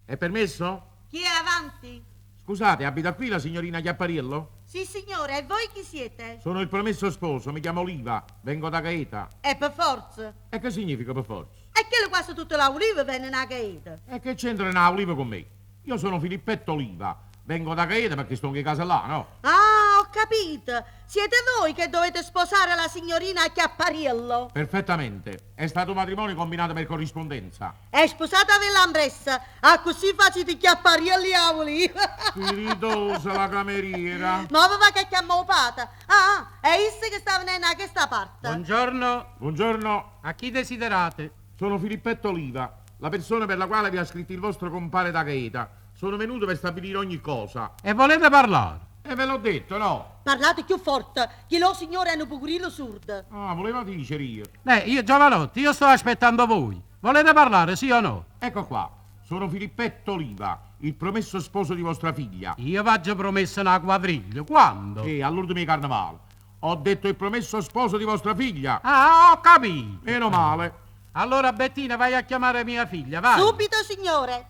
È permesso? Chi è avanti? Scusate, abita qui la signorina Chiappariello? Sì, signore, e voi chi siete? Sono il promesso sposo, mi chiamo Oliva, vengo da Gaeta. E per forza. E che significa per forza? E che quasi tutte le olive vengono a Gaeta. E che c'entra una oliva con me? Io sono Filippetto Oliva, vengo da Gaeta perché sto in casa là, no? Ah, ho capito. Siete voi che dovete sposare la signorina Chiappariello. Perfettamente, è stato un matrimonio combinato per corrispondenza. E sposatevi l'ambressa, ah, così facete Chiapparielli a oliva. Spiritosa la cameriera. Ma va che chiamo pata. Ah, è isse che sta venendo a questa parte. Buongiorno, Buongiorno, a chi desiderate? sono Filippetto Oliva, la persona per la quale vi ha scritto il vostro compare da Gaeta. Sono venuto per stabilire ogni cosa. E volete parlare? E ve l'ho detto, no? Parlate più forte, che lo signore è un pochino sordo. Ah, voleva dicere io. Eh, io giovanotti, io sto aspettando voi. Volete parlare, sì o no? Ecco qua, sono Filippetto Oliva, il promesso sposo di vostra figlia. Io v'ho promesso una quadriglia, quando? E all'ultimo di carnevale. Ho detto il promesso sposo di vostra figlia. Ah, ho capito. Meno male. Allora Bettina vai a chiamare mia figlia, vai. Subito, signore.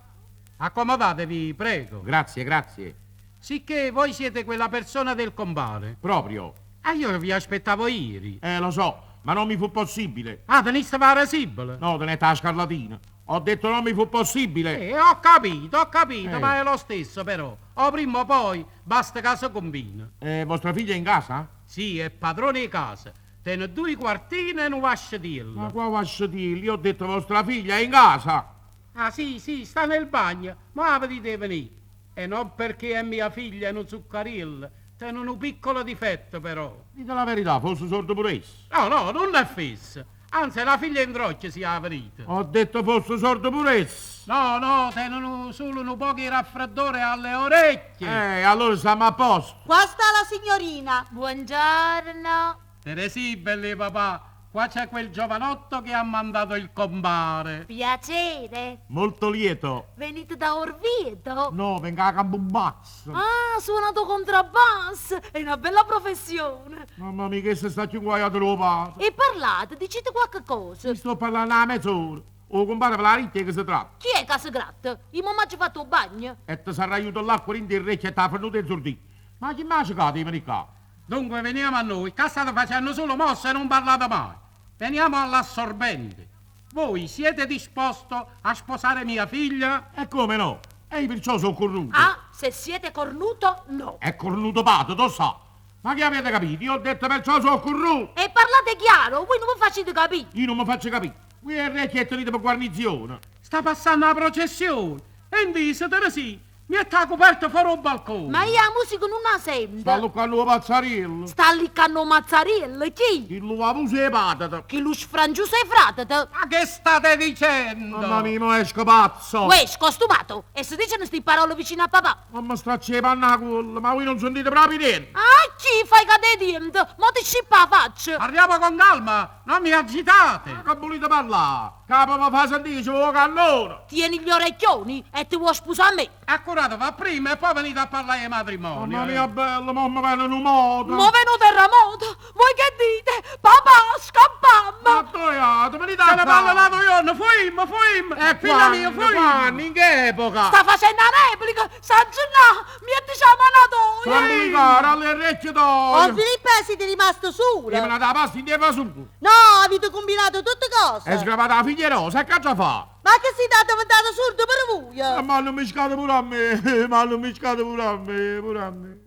Accomodatevi, prego. Grazie, grazie. Sicché voi siete quella persona del compare. Proprio. Ah, io vi aspettavo ieri. Eh, lo so, ma non mi fu possibile. Ah, teniste la sibile? No, tenete la scarlatina. Ho detto non mi fu possibile. Ho capito, Eh. ma è lo stesso però. O prima o poi basta che si combina. Vostra figlia è in casa? Sì, è padrone di casa. Tiene due quartine e un vascetiello. Ma qua vascetiello? Io ho detto vostra figlia è in casa. Ah sì, sì, sta nel bagno, ma vedete venire. E non perché è mia figlia e un zuccarillo. Tiene un piccolo difetto però. Dite la verità, fosse sordo pure esso. No, no, non è fisso. Anzi, la figlia in drocchia si è venuta. Ho detto fosse sordo pure esso. No, no, tiene solo un po' di raffreddore alle orecchie. Allora siamo a posto. Qua sta la signorina. Buongiorno. Teresì, belli papà, qua c'è quel giovanotto che ha mandato il compare. Piacere. Molto lieto. Venite da Orvieto? No, venga a Campobasso. Ah, suonato contrabbasso. È una bella professione. Mamma mia, che se sta più inguaiato lo padre. E parlate, dicete qualche cosa. Mi sto parlando a mezz'ora. O compare per la ritta che si tratta. Chi è che si gratta? Io mamma ci ha fatto il bagno. E ti sarà aiutato l'acqua in orecchia e ti ha venuto il sordino. Ma chi mi ha cercato di venire qua? Dunque veniamo a noi, che state facendo solo mosse e non parlate mai. Veniamo all'assorbente. Voi siete disposto a sposare mia figlia? E come no? E io perciò sono cornuto. Ah, se siete cornuto, no. È cornuto padre, lo sa. Ma che avete capito? Io ho detto perciò sono cornuto. E parlate chiaro, voi non mi facete capire. Io non mi faccio capire. Qui è il re tenete per guarnizione. Sta passando la processione. E in Teresì, mi è coperto fuori un balcone. Ma io la musica non la sento. Sta luccando il pazzariello. Sta liccando mazzariello, chi? Chi lo abuso e patata. Chi lo sfrangiuso e fratata. Ma che state dicendo? Mamma mia, mo esco pazzo. Uè, scostumato. E si dicono sti parole vicino a papà. Mamma straccia le panne a culo, ma voi non sentite proprio niente. Ah, chi fai cadere dentro? Mo ti scippa la faccia. Parliamo con calma, non mi agitate. Ma che volete parlare? Capo mi fa sentire, ci vuole cannone. Tieni gli orecchioni e ti vuoi sposare a me. Accurato, va prima e poi venite a parlare di matrimonio. Mamma mia bella, mamma viene un moto. Mo venuto terremoto. Voi che dite? Papà, scappammo. Ma dove venite a Se ne parla l'altro giorno, fuimmo, fuimmo. E figlia mia, quando, fuimmo. quando, in che epoca? Sta facendo la replica. San Gennaro, mi è la Fammi cara, alle orecchie d'oro. Oh, Filippo, siete rimasto solo. Io me la da pasta in su. No, avete combinato tutte cose. È sgravata la figlia Rosa, che cazzo fa? Ma che siete diventato sordo per voi? Ma hanno mischiato pure a me, ma hanno mischiato pure a me, pure a me.